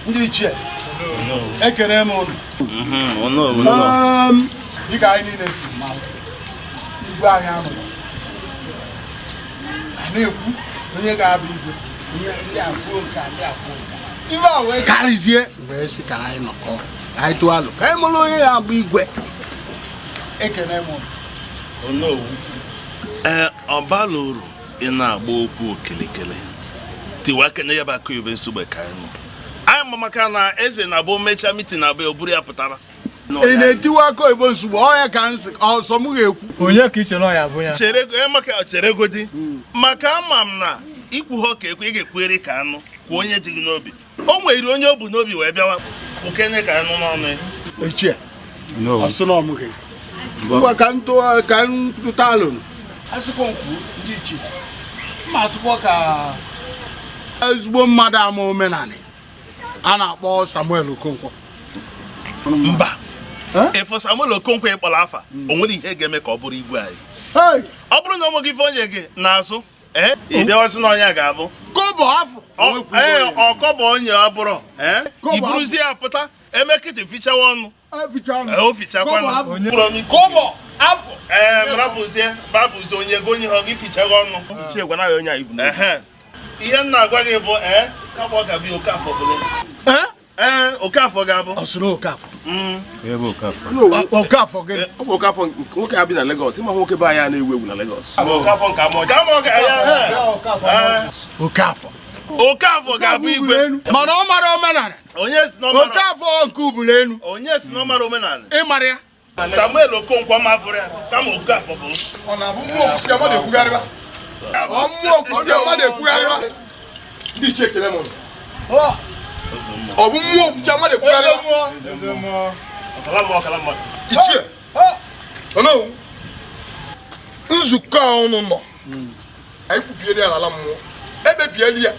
Ndị ichie, ekene m unu. Onowu, nnọọ. Dịka anyị niile si mara, igwe anyị anụrụ a na-ekwu onye ga-abụ igwe, onye ndị akwuo nke a, ndị akwuo nke a. Ibe a wee karịzie wee sị ka anyị nọkọ, ka anyị tụọ alụ, ka anyị mụrụ onye ya abụ igwe. Ekene m unu. Onowu, ee, ọ bara uru ị na-agba okwu okilikili tiwa kene ya bụ akụ ibe nsogbe ka anyị nọ anyị ma, maka na eze na-abụ mechaa meeting na-abụ o buru ya pụtara. Ị na-etiwa aka oyibo nsogbu ọya ka nsị ọsọ m ga-ekwu. Onye ka iche na ọ ya bụ ya? Chere maka cheregodi, maka ama m na ikwu ha ka ekwe ị ga-ekwere ka anụ kwuo onye dị gị n'obi. O nwere onye o bu n'obi wee bịawa okene ka anụ n'ọnụ ya. Echie ọsị na ọmụ ga-ekwu. Ngwa, ka m tụọ, ka m tụta alụ. Asịkwa m kwuo, ndị ichie, mma asịkwa ka ezigbo mmadụ ama omenala a na-akpọ Samuel Okonkwo. Mba. Eh? Ịfụ Samuel Okonkwo ịkpọrọ afa, o nwere ihe ga-eme ka ọ bụrụ igwe anyị? Hey! Ọ bụrụ na ọ nweghị ife onye gị n'azụ, ee, ị bịawasị na onye ga-abụ Kobo afọ. Ee, ọkọbọ onye ọ bụrụ, ee, Kobo. I buruzie ya pụta emekịtị fichawa ọnụ. Ee, o fichakwa. Onye- Kobo afọ. Ee, rapụzie rapụzie onye ego onye ha gị fichaghị ọnụ. Ichie, gwana ya onye anyị bụ n'obi. Ehe, ihe m na-agwa gị bụ, ee, kama ọ ga-abụ Okafọ bụrụ. Ee? Ee, Okafọ ga-abụ. Ọ sị na Okafọ. Okafọ gịnị? Ọ bụ Okafọ nke nwoke a bi na Lagos. Ịma nwoke be anyị a na-ewu ewu na Lagos. Kama ọ ga ya, ee. Ee. Okafọ. Okafọ ga-abụ igwe. Mana ọ mara omenala. Onye si na ọ mara? Okafọ nke ubulu elu. Onye si na ọ mara omenala? Ịmara ya. Samuel Okonkwo ma bụrụ ya, kama Okafọ bụrụ. Ọ na-abụ mmụọ kwụsị mmadụ ekwugharịba, ọ mmụọ kwụsị mmadụ ekwugharịba. Ndị ichie, ekele m unu. Ọ bụ mmụọ kwucha mmadụ ekwugharịba. Ọkala mmụọ, ọkala mmadụ. Ichie Onowu, nzukọ a unu nọ, anyị kwubiela ya n'ala mmụọ, ekpebiela ya.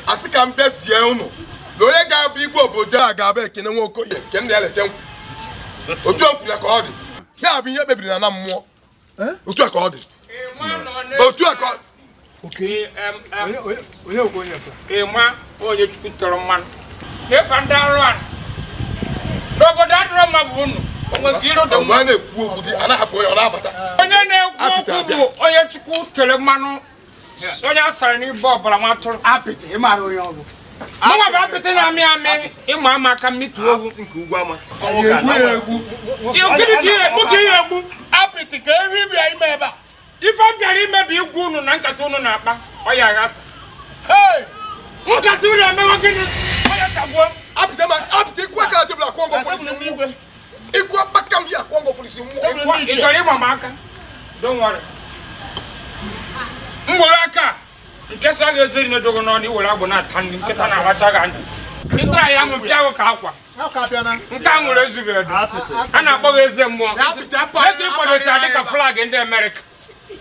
Asị ka m bịazie unu na onye ga-abụ igwe obodo a ga-abụ Ekene Nwokoye nke nna ya lete nkwụ. Otu a kwuru ya ka ọ dị. Ya bụ ihe ekpebiri n'ala mmụọ. Otu a ka ọ dị, otu a ka ọ Onye okwu, onye nke? Ịma onye Chukwu tọrọ mmanụ na-efe ndị arụ anụ n'obodo adịrọ mma bụ unu onwe nke iru dị Mgbe mma. a na-ekwu okwu dị, a na-ahapụ ya ọ na-abata. Onye na-ekwu okwu bụ onye Chukwu tere mmanụ, onye a sara n'ibe ọbara nwa atụrụ. Apịtị, ịmara onye ọ bụ? Mụnwa bụ apịtị na-amị amị, ịma ama aka mmitụ owu. Nke ugwu ama. Anyị egbu ya egbu. Gịnị ka ihe mụ ka ihe egbu? Apịtị, ka ehi bịa ime ebe a. Ife m bịara imebi igwe unu na nkata unu na-akpa, ọ ya aghasa. Hey! Nkata unu emewe gịnị? Ọ ya sagbuo. Apịtị ma apịtị, ịkụ aka na tebụl, akwụ ngọ fọrọ isi mmụọ. Ịkụ akpaka m ya, akwụ ngọ fọrọ isi mmụọ. Ị chọrọ ịma m aka? Don't worry, m were aka mpịasa gị eze nedogo n'ọnụ, iwere agbụ na-ata nri nkịta na-alacha gị anya. Ịtara ya ṅụ pịa gị ka akwa nke a nwere ezughị edu. A na-akpọ gị eze mmụọ. Apịtị apụ. Ego ịkwadocha dịka flag ndị Amerịka.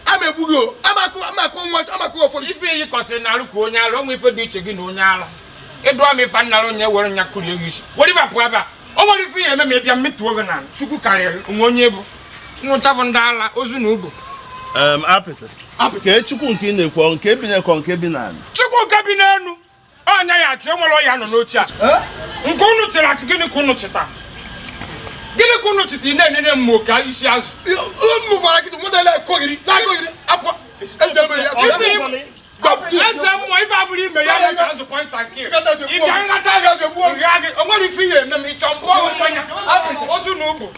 Ama egbu gị o, ama akụ, ama akụ nwa, ama akụ ụfọdụ isi. Ife iyi kọsịrị na alụ ka onye ala onwe ife dị iche gị na onye ala ịdụọ m ife nnara onye were nya kụrie gị isi were ibe pụọ ebe a. O nwere ife ihe eme ma ị bịa mmituo gị na Chukwu karịrị onwe onye bụ nwụcha bụ ndị ala ozu na ubu. Apịtị, ka Chukwu nke ị na-ekwu, ọ nke bi na-ekọ, nke bi n'ala? Chukwu nke bi n'elu, ọnya ya achị enwere ọya nọ n'oche a nke unu chịrị achị. Gịnị ka unu chịta? Gịnị ka unu chịta? Ị na-enene mmụọ ka isi azụ. Unu gwara gị nweta na-akọghịrị na-akọghịrị apụ eze mgbe ya. Eze mmụọ, ife abụrụ ime ya dị ka azụ point and kill. Ịbịa nghata gị gị, o nwere ife ihe eme m. Ịchọ mbụ ọhụ mmanya ozu na ubu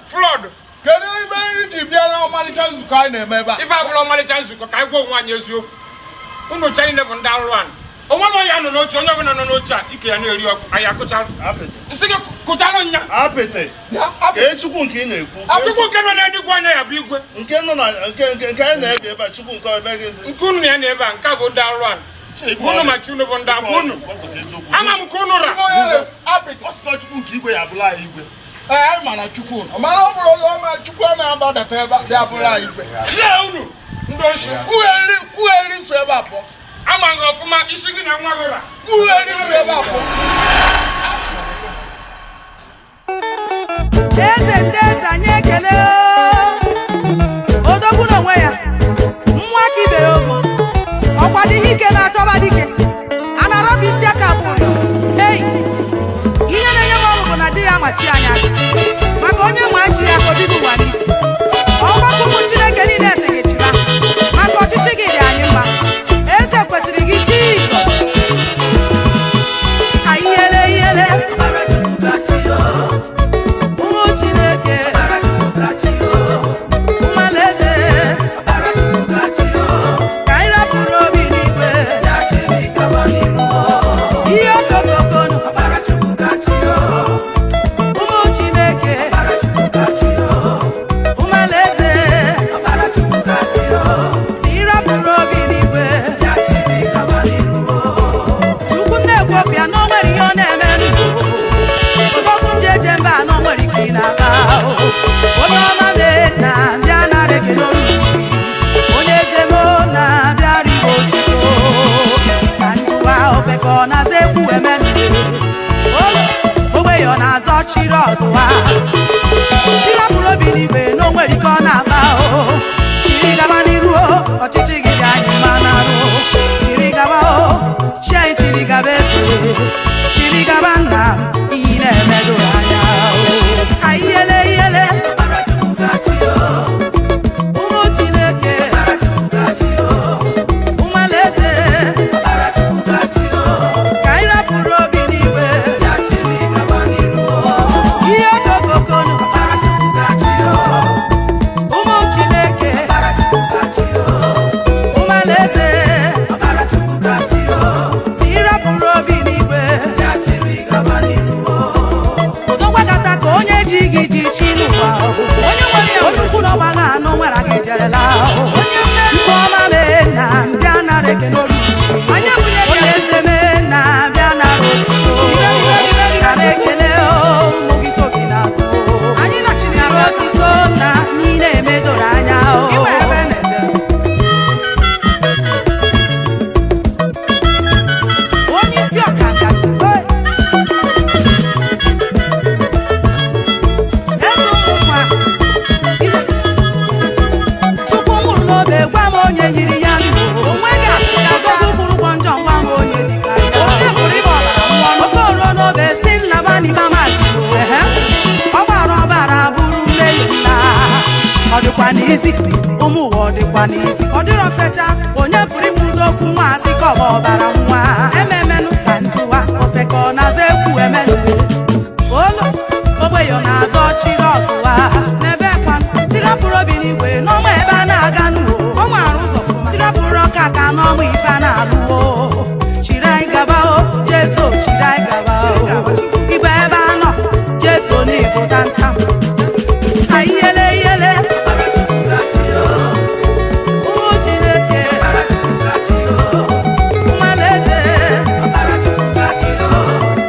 flood. Kedu ebe iji bịa na ọmalịcha nzukọ anyị na-eme ebe a? Ife abụrụ ọmalịcha nzukọ. Ka anyị gwa onwe anyị eziokwu, unu cha niile bụ ndị alụrụ anụ. O nwere onye nọ n'oche, onye ọbụla nọ n'oche a ike ya na-eri ọkụ. Anyị akụchara nsị gị kụchara nya. Apịtị, ka Chukwu nke ị na-ekwu. Chukwu nke nọ n'eluigwe, anya ya bụ igwe. Nke nọ na nke anyị na-ebi ebe a, Chukwu nke ebe gị. Nke unu ya na ebe a, nke a bụ ndị alụrụ anụ. Unu ma chi unu bụ ndị agwa unu ama m ka unu ra. Apịtị. Ọ sị na Chukwu nke igwe ya abụla anyị igwe. Ee, anyị ma na Chukwu nọ, mana ọ bụrụ onye ọma Chukwu a na-agbadata ebe a bịa bụrụ anyị igwe. Zie unu ndị oshi. Kwugheri kwugheri so ebe a pụọ. Ama gị ọfụma, isi gị na nwa gị ra. Kwugheri so ebe a pụọ. Eze ndị eze, anyị ekele odogwu n'onwe ya, mmụọ aka ibe ya ogo ọkwado ihe ike na-achọba dike a na-arapụ isi aka bụ ụdọ. Hei. Ọkụ ya na o nwere ihe ọ na-eme ndụ. Odogwu nje eje mba na o nwere ike ị na-aba. Onye ọma mee na bịa nara ekele olu. Onye eze m na bịa ribe otito. Ka njụwa ofe ka ọ na-aza ekwu eme ndụ. Ogbe ya ọ na-azọ chiri ọzụwa. Sirapụrụ obi n'igwe na o nwere ike ọ na-aba o. Chiri gaba n'iru o, ọchịchị gị dị anyị mma n'arụ. Chiri gaba o, shei chiri gaba eze. Chiri gaba nna m, ihe ị na-eme doro anya o. Aiyele iyele, ụmụ Chineke, ụmụ alaeze, ka anyị rapụrụ obi n'igwe. Ihe okokokonu, ụmụ Chineke, ụmụ alaeze, si rapụrụ obi n'igwe. Odogwagata ka onye ji gị ji chi n'ụwa o. Onye nwere ya onye ukwu na ọgbagha anụ nwere gị jerela o. Chukwu ọma mee na bịa nara ekele olu. Onye eze mee na bịa nara otuto. Nara ekele o, ụmụ gị so gị n'azụ. Nara otuto na niile emedoro anya o. Onye isi ọkanga, oi! Eze ụmụ nwa, Chukwu nwụrụ n'obe gwa m onye yiri ya ndụ. Odogwu kwụrụ ụgwọ njọ gwa m onye dị ka ya. Oke oruo n'obe si nnaba n'ime mmadụ. Ọ gbara ọbara bụrụ mmehie nna. Ọ dịkwa n'izi, ụmụ ụwa ọ dịkwa n'izi. Ọ dịrọ mfecha, onye pụrụ ikwudo okwu nwa asị ka ọ bụ ọbara nwa. Ememenụ ka njụwa, ofe ka ọ na-aza ekwu emenụ. Olu ogbenye na-azọ chiri ọzụwa n'ebe kwanụ tirapụrụ obi n'igwe n'ọnwa ebe a na-aga n'uo ọnwa arụ ụzọ tirapụrụ ọka ka n'ọnwa ife a na-alụo chiri anyị gaba o Jesu chiri anyị gaba o igwe ebe a nọ Jesu n'igbo tantam ayiyele iyele ụmụ Chineke ụmụ alaeze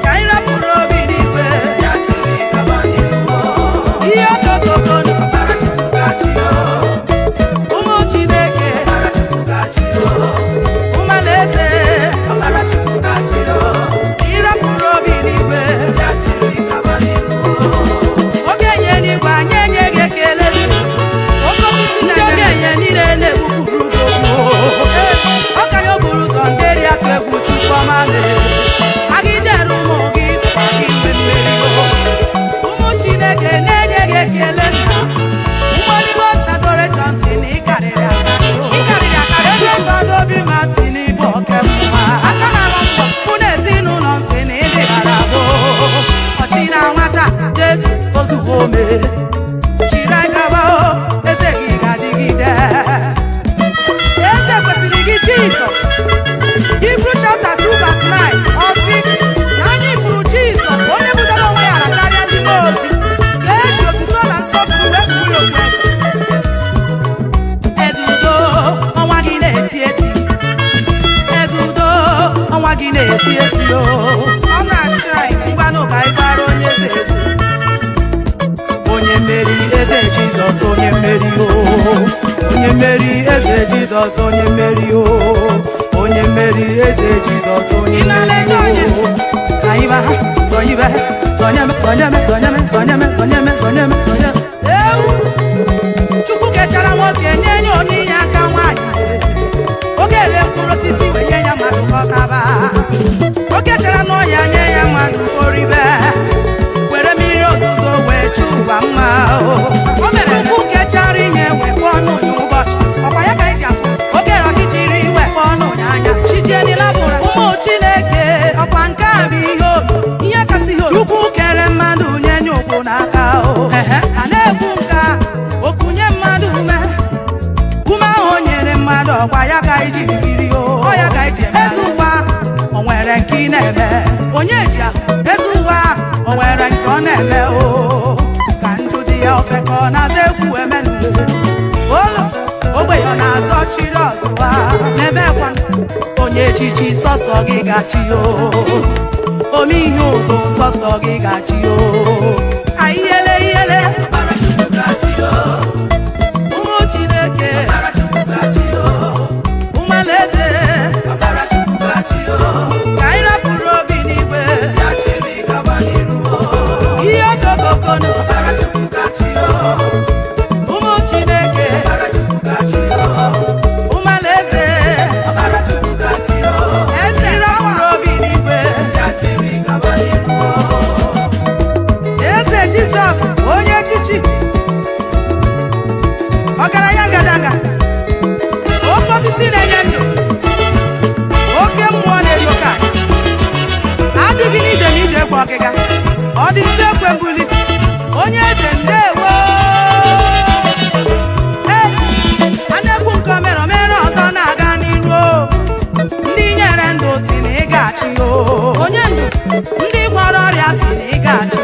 ka anyị rapụrụ obi n'igwe. Ihe okokokonu, ụmụ Chineke, ụmụ alaeze, si rapụrụ obi n'igwe. Okenye n'igwe anyị enye gị ekele. Oke osisi ndị okenye niile na-egbupụrụ gị okwu. Ọka ya o buru ụzọ ndị eri atụ egwu Chukwu ọma mere. Aga ijere ụmụ gị bụkwa gị nwe mmeri o. Ụmụ Chineke na-enye gị ekele nna. Mgbọligbo Adoration si na ịkarịrị akarị. Eze Fada Obi ma si n'ịbụ oke mma. Mụ na ezinụlọ m si na ịdịbara gboo. Ọchị na nwata Jesu ozugo ome. Chiri anyị gaba o, eze gị ga-adịgide. Eze kwesịrị gị Jizọs. Hebrew chapter 2 verse 9 ọ sị na anyị fụrụ Jizọs onye budoro onwe ya ala karịa ndị mmụọ ozi ka eji otuto na nsọpụrụ wee kpuo ya okpueze. Eze udo, ọnwa gị na-eti eti. Eze udo, ọnwa gị na-eti eti o. Ọ na-achị anyị, ngwanụ ka anyị gbara onye eze egwu. Onye mmeri eze Jizọs onye mmeri o. Onye mmeri eze Jizọs onye mmeri o. Onye mmeri eze Jizọs onye mmeri o. Ka anyị ba, zọnyibe, zọnyeme, zọnyeme, zọnyeme, zọnyeme, zọnyeme, zọnyeme, zọnyeme. Ewu! Chukwu kechara nwoke nye nye onye ya aka nwaanyị. Oke ere mkpụrụ osisi wee nye ya mmadụ ka ọ taba. O kechara n'ọhịa nye ya mmadụ ka o ribe. Were mmiri ozuzo wee chụ ụwa mma o. O mere Chukwu kechara ihe wee kpọọ ọnụ ya ụbọchị. Ọkwa ya ka eji afụ. O kere ọchịchịrị wee kpọọ ọnụ ya anya. Chijienila bụrụ ụmụ Chineke ọkwa nke a bụ ihe obi. Ihe kasị ihe obi. Chukwu kere mmadụ nye nye ụkwụ n'aka o. A na-ekwu nke a, okwu nye mmadụ ume. Ume ahụ o nyere mmadụ ọkwa ya ka iji biri o. Ọ ya ka iji eme. Eze ụwa o nwere nke ị na-eme. Onye ji ahụ eze ụwa o nwere nke ọ na-eme o. Ka njụ dị ya ofe ka ọ na-aza ekwu eme n'uwe. Olu ogbenye ọ na-azọ chiri ọzụwa n'ebe kwa onye echichi sọsọ gị gachi o. Ome ihe ụzọ sọsọ gị ga-achị o. Aiyele iyele. Ụmụ Chineke. Ụmụalaeze. Ka anyị rapụrụ obi n'igwe. Ihe okokokonu. Ụmụ Chineke. Ụmụalaeze. Eze rapụrụ obi n'igwe. Eze Jizọs onye echichi ọgaranya ngadanga oke osisi na-enye ndụ oke mmụọ na-eri oke aja adịghị n'ide ma ije egbe ọgịga ọ dị mfe ekwe mbuli onye eze ndewo. Ee, a na-ekwu nke omere omere ọzọ na-aga n'iru o. Ndị nyere ndụ si na ị ga-achị o. Onye ndụ ndị gwọrọ ọrịa si na ị ga-achị.